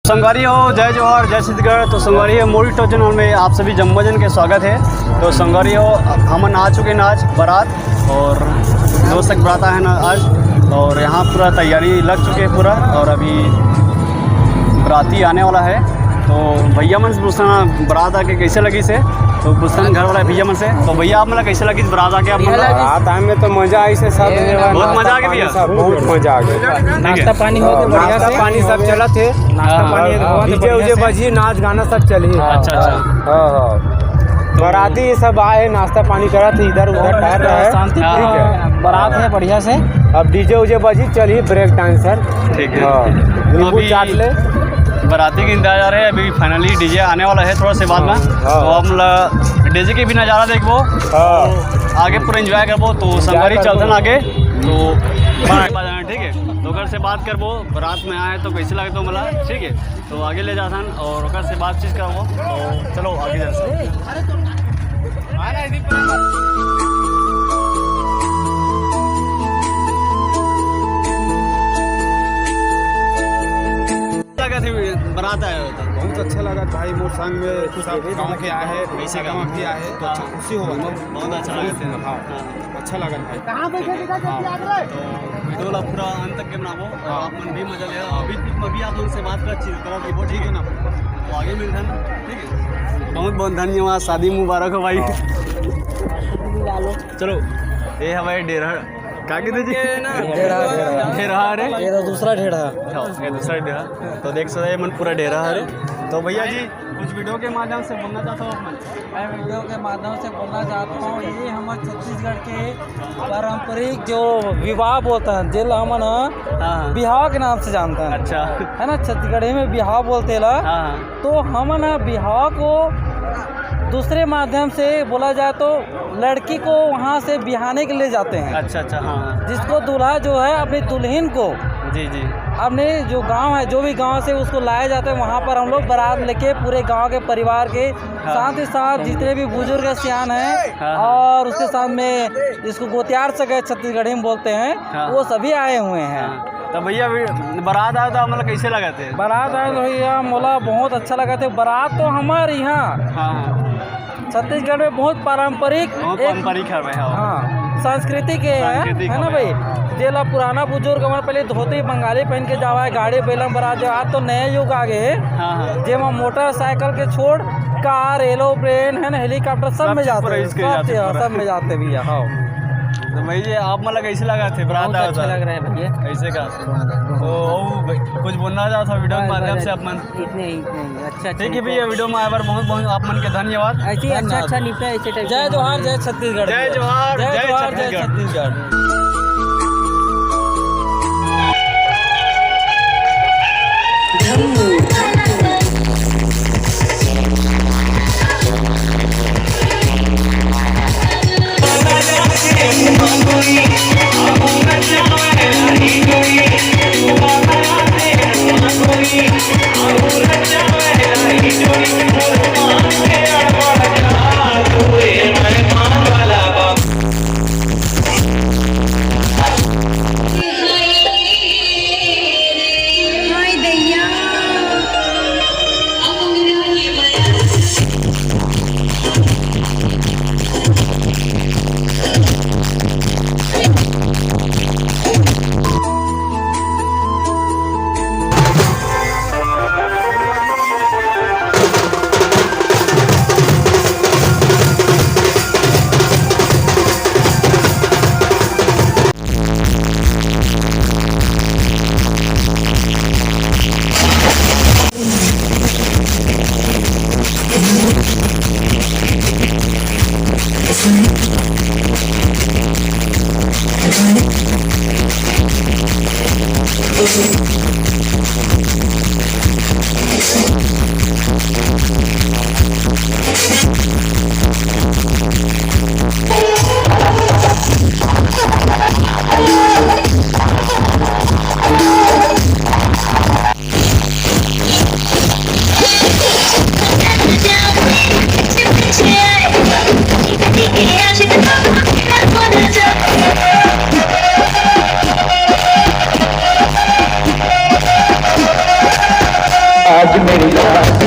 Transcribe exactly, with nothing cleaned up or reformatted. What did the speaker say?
संगवारी हो, जय जोहार, जय छत्तीसगढ़। तो संगवारी हो, मोरी टॉक चैनल में आप सभी जम्मो जन के स्वागत है। तो संगवारी हो, हमन आ चुके हैं आज बारात और दोस्त के बारात आए हैं ना आज, और यहाँ पूरा तैयारी लग चुके हैं पूरा, और अभी बाराती आने वाला है। तो भैया मन से पूछना बारात आके कैसे लगिस हे, तो पूछन घर वाला भैया मन से। तो भैया, आप मन ला कैसे लगिस बारात आके आप मन ला? बारात आए में तो मजा आइस हे, सब बहुत मजा आ गया भैया। सब बहुत मजा आ गया। नाश्ता पानी हो गया बढ़िया से। नाश्ता पानी सब चलत हे। नाश्ता पानी एक भगवान से डीजे उजे बढ़िया से। बजी, नाच गाना सब चलही। अच्छा, अच्छा। हाँ, हाँ। बाराती सब आए, नाश्ता पानी करत हे, इधर उधर टहर रहे हैं। शांति ठीक है। बारात है बढ़िया से। अब डीजे उजे बजी, चलही ब्रेक डांसर। ठीक है। हाँ। तो नींबू अभी चाट ले। बाराती के इंतजार है, अभी finally डीजे आने वाला है थोड़ा से बाद में। हाँ। तो हम लोग डीजे के भी नज़ारा देखबो। हाँ। आगे पूरा एंजॉय करबो। तो संगवारी चलथन आगे। तो बाय बाय, ठीक है। तो घर से बात करबो, बारात में आए तो कैसे लगे तो मला, ठीक है। तो आगे ले जाथन और ओकर से बातचीत करबो। तो चलो आगे जाथन। लगा थे बारात आए हो तो? बहुत अच्छा लगा भाई, मोर संग में सब गांव के आए हैं, कैसे गांव के आए हैं, तो अच्छा खुशी हुआ। बहुत अच्छा लगा थे। हाँ। हाँ। अच्छा लगा भाई। कहाँ बैठे दिखा दे हाँ। दिया रे? तो वीडियो ला पूरा अंत तक के बनाबो और हाँ। आप मन भी मजा ले। अभी, अभी आप लोग से बात कर चीज करा दीबो, ठीक है ना? तो आगे मिलते हैं, ठीक है? बहुत बहुत धन्यवाद, शादी मुबारक हो भाई। हाँ। चलो, ये हमारे डेरा, का कहते जी? डेरा, डेरा। डेरा रे? ये तो दूसरा डेरा। हाँ, ये दूसरा डेरा। तो देख सकते हैं, मन पूरा डेरा है रे। तो भैया जी, कुछ वीडियो के माध्यम से बोलना चाहता हूँ आप मन? मैं वीडियो के माध्यम से बोलना चाहता हूँ, ये हमर छत्तीसगढ़ के पारंपरिक जो विवाह बोलता है, जेला हमन ह हाँ। बिहाव के नाम से जानता है। अच्छा। है ना, छत्तीसगढ़ी में बिहाव बोलते ला। हाँ, हाँ। तो हमन ह बिहाव को दूसरे माध्यम से बोला जाए तो लड़की को वहाँ से बिहाने के लिए जाते हैं। अच्छा, अच्छा, हाँ। जिसको दूल्हा जो है अपनी दुल्हन को जी, जी। अपने जो गांव है, जो भी गांव से उसको लाया जाता है, वहाँ पर हम लोग बारात लेके पूरे गांव के परिवार के हाँ। साथ ही साथ जितने भी बुजुर्ग सियान हैं हाँ, हाँ। और उसके साथ में जिसको गोतियार सगे छत्तीसगढ़ी में बोलते हैं, हाँ। वो सभी आए हुए हैं। हाँ। तो भैया, अभी बारात आया तो आप मन ला कैसे लगा थे? बारात आया तो भैया, मोला बहुत अच्छा लगा थे। बारात तो हमारे यहाँ हाँ, हाँ। छत्तीसगढ़ में बहुत पारंपरिक बहुत एक पारंपरिक है भाई, हाँ। हाँ, संस्कृति के है, संस्कृति है ना का भाई? भाई। जेला पुराना बुजुर्ग हमारे पहले धोती बंगाली पहन के जावा है, गाड़ी बैलम बरा जावा, आज तो नया युग आ गए है। हाँ, हाँ। जेमा मोटरसाइकिल के छोड़ कार, एरोप्लेन है ना, हेलीकॉप्टर सब सब में चीज जाते पूरा हैं, इसके सब जाते चीज, हाँ, पूरा। सब में जाते भैया, हाँ। तो भाई, ये आप मन ला कैसे लगा थे बारात बहुत आया अच्छा था? लग रहा है भैया। कैसे का? बहुत, बहुत। तो वो भाई, कुछ बोलना चाहता था वीडियो के बस, माध्यम बस, से आप मन? इतने ही, इतने ही। अच्छा, अच्छा ठीक है निपटा। भैया, वीडियो में आए बर बहुत बहुत आप मन के धन्यवाद। ऐसे ही अच्छा, धन्यवाद। अच्छा निपटा, ऐसे टाइप जय का। जोहार, जय छत्तीसगढ़। जय जोहार, जय जय जोहार, जय छत्तीसगढ़। छत्तीसगढ़। आज मेरी याद आती।